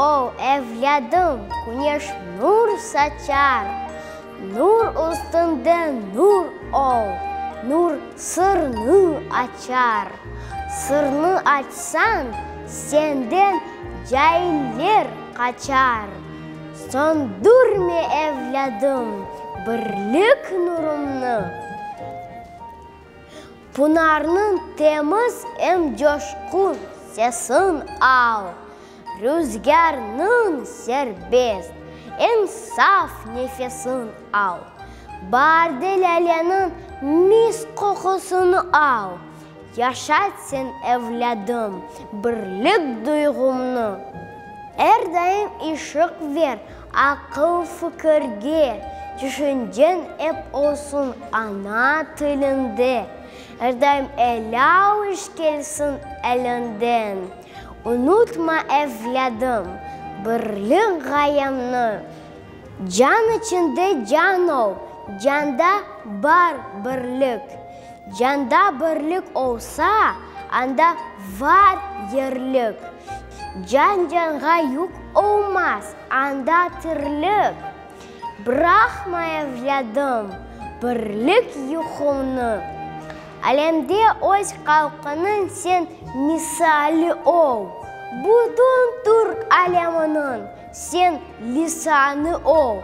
ol, evlâdım, küneş nur saçar. Nur üstünde nur ol, nur sırnı açar. Sırnı açsañ, senden cailler qaçar. Söndürme, evlâdım, birlik nurumnı. Pınarnıñ temiz em coşqun sesin al, Rüzgârnıñ serbest, eñ saf nefesin al, Baarde lâleniñ mis qoqusını al, Yaşat sen, evlâdım, birlik duyğumnı. Er daim ışıq ver aqıl-fikirge, Tüşünceñ ep olsun ana tilinde, Er daim elâl iş kelsin eliñden. Unutma, evlâdım, birlik ğayemni. Can içinde can ol, canda bar birlik. Canda birlik olsa, anda var yerlik. Can canğa yük olmaz, anda tirlik. Bıraqma, evlâdım, birlik yuquñnı. Alemde öz halqınıñ sen misali ol. Bütün türk aleminiñ sen lisanı ol.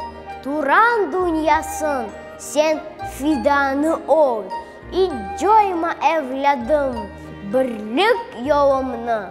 Turan dünyasıñ sen fidanı ol. İç coyma, evlâdım, birlik yolumnı.